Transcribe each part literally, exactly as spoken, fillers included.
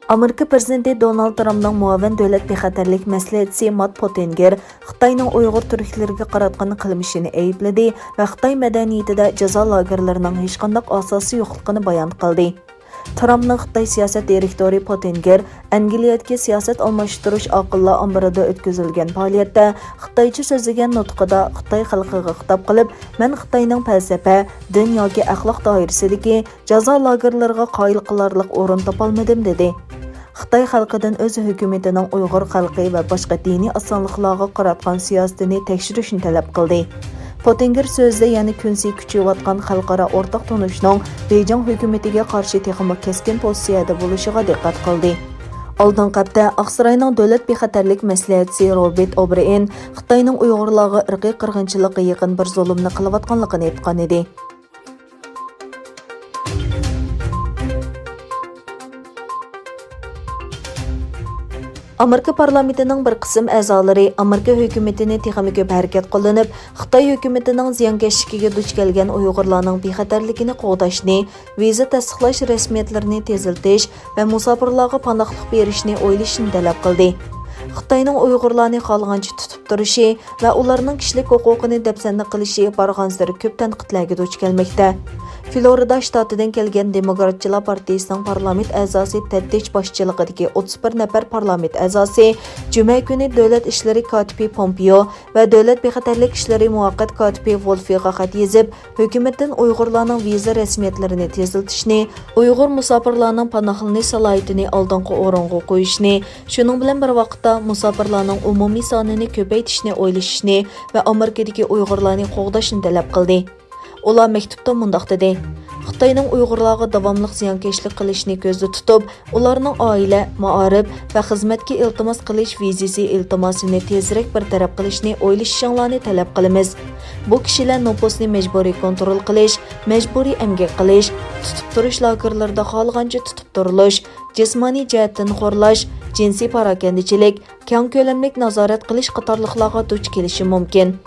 ئامېرىكا پىرېزىدېنتى دونالد ترامپنىڭ مۇئاۋىن دۆلەت بىخەتەرلىك مەسلىھەتچىسى مات پوتىنگېر خىتاينىڭ ئۇيغۇر تۈركلىرىگە قاراتقان قىلمىشىنى ئەيىبلىدى ۋە خىتاي مەدەنىيىتىدە جازا لاگېرلىرىنىڭ ھېچقانداق ئاساسى يوقلۇقىنى بايان قىلدى. ترامپنىڭ خىتاي سىياسەت دىرېكتورى پوتىنگېر ئەنگلىيەدىكى سىياسەت ئالماشتۇرۇش ئاقىللار ئامبىرىدا ئۆتكۈزۈلگەن پائالىيەتتە خىتايچە سۆزلىگەن نۇتقىدا خىتاي خەلقىگە خىتاب قىلىپ، مەن خىتاينىڭ پەلسەپە، دىن ياكى ئەخلاق دائىرىسىدىكى جازا لاگېرلىرىغا قايىل قىلارلىق ئورۇن تاپالمىدىم، دېدى. خىتاي خەلقىدىن ئۆز ھۆكۈمىتىنىڭ ئۇيغۇر خەلقى ۋە باشقا دىنىي ئازسانلىقلارغا قاراتقان سىياسىتىنى تەكشۈرۈشنى تەلەپ قىلدى. پوتىنگېر سۆزىدە يەنە كۈنسېرى كۈچىيىۋاتقان خەلقئارا ئورتاق تونۇشنىڭ بېيجىڭ ھۆكۈمىتىگە قارشى تېخىمۇ كەسكىن پوزىتسىيەدە بولۇشىغا دىققەت قىلدى. ئالدىنقى ھەپتە ئاقساراينىڭ دۆلەت بىخەتەرلىك مەسلىھەتچىسى روبېرت ئوبرېئېن خىتاينىڭ ئۇيغۇرلارغا ئىرقىي قىرغىنچىلىققا يېقىن بىر زۇلۇمنى قىلىۋاتقانلىقىنى ئېيتقان ئىدى. ئامېرىكا پارلامېنتىنىڭ بىر قىسىم ئەزالىرى ئامېرىكا ھۆكۈمىتىنى تېخىمۇ كۆپ ھەرىكەت قوللىنىپ، خىتاي ھۆكۈمىتىنىڭ زىيانكەشلىكىگە دۇچ كەلگەن ئۇيغۇرلارنىڭ بىخەتەرلىكىنى قوغداشنى، ۋىزا تەستىقلاش رەسمىيەتلىرىنى تېزلىتىش ۋە مۇساپىرلارغا پاناھلىق بېرىشنى ئويلىشىنى تەلەپ قىلدى. خىتاينىڭ ئۇيغۇرلارنى خالىغانچە تۇتۇپ تۇرۇشى ۋە ئۇلارنىڭ كىشىلىك ھوقۇقىنى دەپسەندە قىلىشى بارغانسېرى كۆپ تەنقىدلەرگە دۇچ كەلمەكتە. فلورىدا شتاتىدىن كەلگەن دېموكراتچىلار پارتىيىسىنىڭ پارلامېنت ئەزاسى تەتىچ باشچىلىقىدىكى ئوتتۇز بىر نەپەر پارلامېنت ئەزاسى جۈمە كۈنى دۆلەت ئىشلىرى كاتىپى پومپېئو ۋە دۆلەت بىخەتەرلىك ئىشلىرى مۇۋەققەت كاتىپى ۋولفىغا خەت يېزىپ، ھۆكۈمەتتىن ئۇيغۇرلارنىڭ ۋىزا رەسمىيەتلىرىنى تېزلىتىشنى، ئۇيغۇر مۇساپىرلارنىڭ پاناھلىنىش سالاھىيىتىنى ئالدىنقى ئورۇنغا قويۇشنى، شۇنىڭ بىلەن بىر ۋاقىتتا مۇساپىرلارنىڭ ئومۇمىي سانىنى كۆپەيتىشنى ئويلىشىشنى ۋە ئامېرىكىدىكى ئۇيغۇرلارنى قوغداشنى تەلەپ قىلدى. ئۇلار مەكتۇپتا مۇنداق دېدى: خىتاينىڭ ئۇيغۇرلارغا داۋاملىق زىيانكەشلىك قىلىشىنى كۆزدە تۇتۇپ، ئۇلارنىڭ ئائىلە، مائارىپ ۋە خىزمەتكە ئىلتىماس قىلىش ۋىزىسى ئىلتىماسىنى تېزرەك بىر تەرەپ قىلىشنى ئويلىشىشىڭلارنى تەلەپ قىلىمىز. بۇ كىشىلەر نوپۇسنى مەجبۇرىي كونترول قىلىش، مەجبۇرىي ئەمگەك قىلىش، تۇتۇپ تۇرۇش لاگېرلىرىدا خالىغانچە تۇتۇپ تۇرۇلۇش، جىسمانىي جەھەتتىن خورلاش، جىنسىي پاراكەندىچىلىك، كەڭ كۆلەملىك نازارەت قىلىش قاتارلىقلارغا دۇچ كېلىشى مۇمكىن.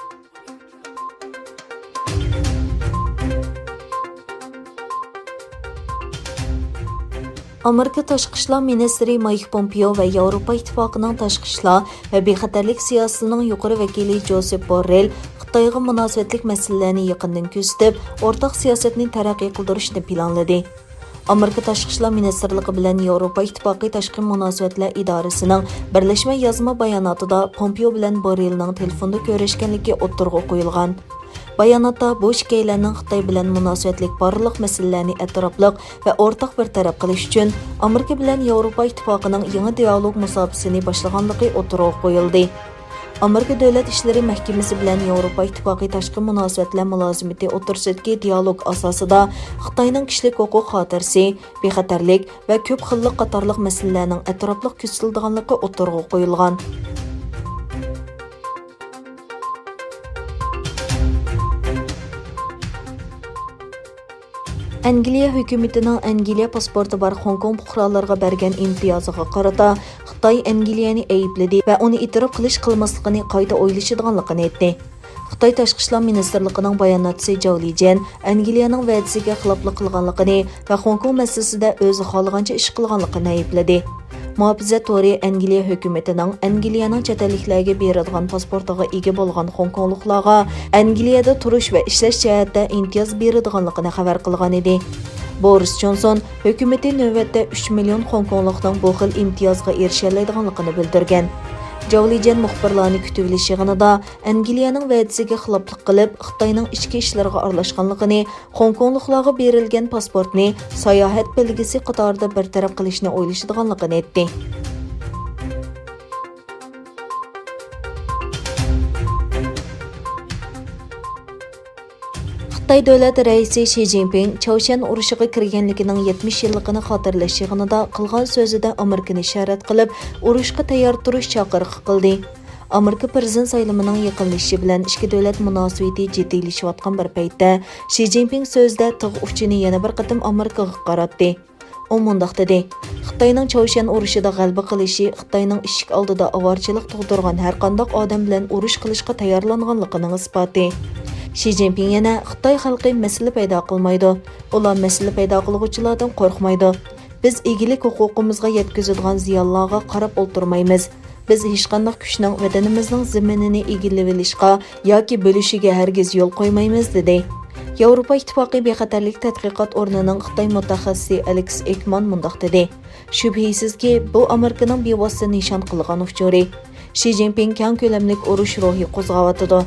ئامېرىكا تاشقى ئىشلار مىنىستىرى مايك پومپېئو ۋە ياۋروپا ئىتتىپاقىنىڭ تاشقى ئىشلار ۋە بىخەتەرلىك سىياسىتىنىڭ يۇقىرى ۋەكىلى جوسېپ بوررېل خىتايغا مۇناسىۋەتلىك مەسىلىلەرنى يېقىندىن كۆزىتىپ، ئورتاق سىياسەتنى تەرەققىي قىلدۇرۇشنى پىلانلىدى. ئامېرىكا تاشقى ئىشلار مىنىستىرلىقى بىلەن ياۋروپا ئىتتىپاقى تاشقى مۇناسىۋەتلەر ئىدارىسىنىڭ بىرلەشمە يازما باياناتىدا پومپېئو بىلەن بوررېلنىڭ تېلېفوندا كۆرۈشكەنلىكى ئوتتۇرىغا قويۇلغان. باياناتتا بۇ ئىككىيلەننىڭ خىتاي بىلەن مۇناسىۋەتلىك بارلىق مەسىلىلەرنى ئەتراپلىق ۋە ئورتاق بىر تەرەپ قىلىش ئۈچۈن ئامېرىكا بىلەن ياۋروپا ئىتتىپاقىنىڭ يېڭى دىئالوگ مۇساپىسىنى باشلىغانلىقى ئوتتۇرىغا قويۇلدى. ئامېرىكا دۆلەت ئىشلىرى مەھكىمىسى بىلەن ياۋروپا ئىتتىپاقى تاشقى مۇناسىۋەتلەر مۇلازىمىتى ئوتتۇرىسىدىكى دىئالوگ ئاساسىدا خىتاينىڭ كىشىلىك ھوقۇق خاتىرىسى، بىخەتەرلىك ۋە كۆپ خىللىق قاتارلىق مەسىلىلەرنىڭ ئەتراپلىق كۆزىتىلىدىغانلىقى ئوتتۇرىغا قويۇلغان. ئەنگلىيە ھۆكۈمىتىنىڭ ئەنگلىيە پاسپورتى بار خوڭكوڭ پۇقرالىرىغا بەرگەن ئىمتىيازىغا قارىتا خىتاي ئەنگلىيەنى ئەيىبلىدى ۋە ئۇنى ئېتىراپ قىلىش قىلماسلىقىنى قايتا ئويلىشىدىغانلىقىنى ئېيتتى. خىتاي تاشقى ئىشلار مىنىستىرلىقىنىڭ باياناتچىسى جاۋ لىجيەن ئەنگلىيەنىڭ ۋەدىسىگە خىلاپلىق قىلغانلىقىنى ۋە خوڭكوڭ مەسىلىسىدە ئۆزى خالىغانچە ئىش قىلغانلىقىنى ئەيىبلىدى. مۇھاپىزەت تورى ئەنگلىيە ھۆكۈمىتىنىڭ ئەنگلىيەنىڭ چەت ئەللىكلەرگە بېرىدىغان پاسپورتىغا ئىگە بولغان خوڭكوڭلۇقلارغا ئەنگلىيەدە تۇرۇش ۋە ئىشلەش جەھەتتە ئىمتىياز بېرىدىغانلىقىنى خەۋەر قىلغان ئىدى. بورىس جونسون ھۆكۈمىتى نۆۋەتتە ئۈچ مىليون خوڭكوڭلۇقنىڭ بۇ خىل ئىمتىيازغا ئېرىشەلەيدىغانلىقىنى بىلدۈرگەن. جاۋ لىجيەن مۇخبىرلارنى كۈتۈۋېلىش يىغىنىدا ئەنگلىيەنىڭ ۋەدىسىگە خىلاپلىق قىلىپ، خىتاينىڭ ئىچكى ئىشلىرىغا ئارىلاشقانلىقىنى، خوڭكوڭلۇقلارغا بېرىلگەن پاسپورتنى ساياھەت بەلگىسى قاتارىدا بىر تەرەپ قىلىشنى ئويلىشىدىغانلىقىنى ئېيتتى. خىتاي دۆلەت رەئىسى شى جىنپىڭ چاۋشيەن ئۇرۇشىغا كىرگەنلىكىنىڭ يەتمىش يىللىقىنى خاتىرىلەش يىغىنىدا قىلغان سۆزىدە ئامېرىكىنى ئىشارەت قىلىپ، ئۇرۇشقا تەييار تۇرۇش چاقىرىقى قىلدى. ئامېرىكا پىرېزىدېنت سايلىمىنىڭ يېقىنلىشىشى بىلەن ئىككى دۆلەت مۇناسىۋىتى جىددىيلىشىۋاتقان بىر پەيتتە، شى جىنپىڭ سۆزىدە تىغ ئۇچىنى يەنە بىر قېتىم ئامېرىكىغا قاراتتى. ئۇ مۇنداق دېدى: خىتاينىڭ چاۋشيەن ئۇرۇشىدا غەلىبە قىلىشى خىتاينىڭ ئىشىك ئالدىدا ئاۋارىچىلىق تۇغدۇرغان ھەرقانداق ئادەم بىلەن ئۇرۇش قىلىشقا تەييارلانغانلىقىنىڭ ئىسپاتى. شى جىنپىڭ يەنە: خىتاي خەلقى مەسىلە پەيدا قىلمايدۇ، ئۇلار مەسىلە پەيدا قىلغۇچىلاردىن قورقمايدۇ. بىز ئىگىلىك ھوقۇقىمىزغا يەتكۈزىدىغان زىيانلارغا قاراپ ئولتۇرمايمىز. بىز ھېچقانداق كۈچنىڭ ۋەتىنىمىزنىڭ زېمىنىنى ئىگىلىۋېلىشقا ياكى بۆلۈشىگە ھەرگىز يول قويمايمىز، دېدى. ياۋروپا ئىتتىپاقى بىخەتەرلىك تەتقىقات ئورنىنىڭ خىتاي مۇتەخەسسىسى ئەلېكس ئېكمان مۇنداق دېدى: شۈبھىسىزكى، بۇ ئامېرىكىنىڭ بىۋاسىتە نىشان قىلغان ئۇچۇرى. شى جىنپىڭ كەڭ كۆلەملىك ئۇرۇش روھى قوزغاۋاتىدۇ.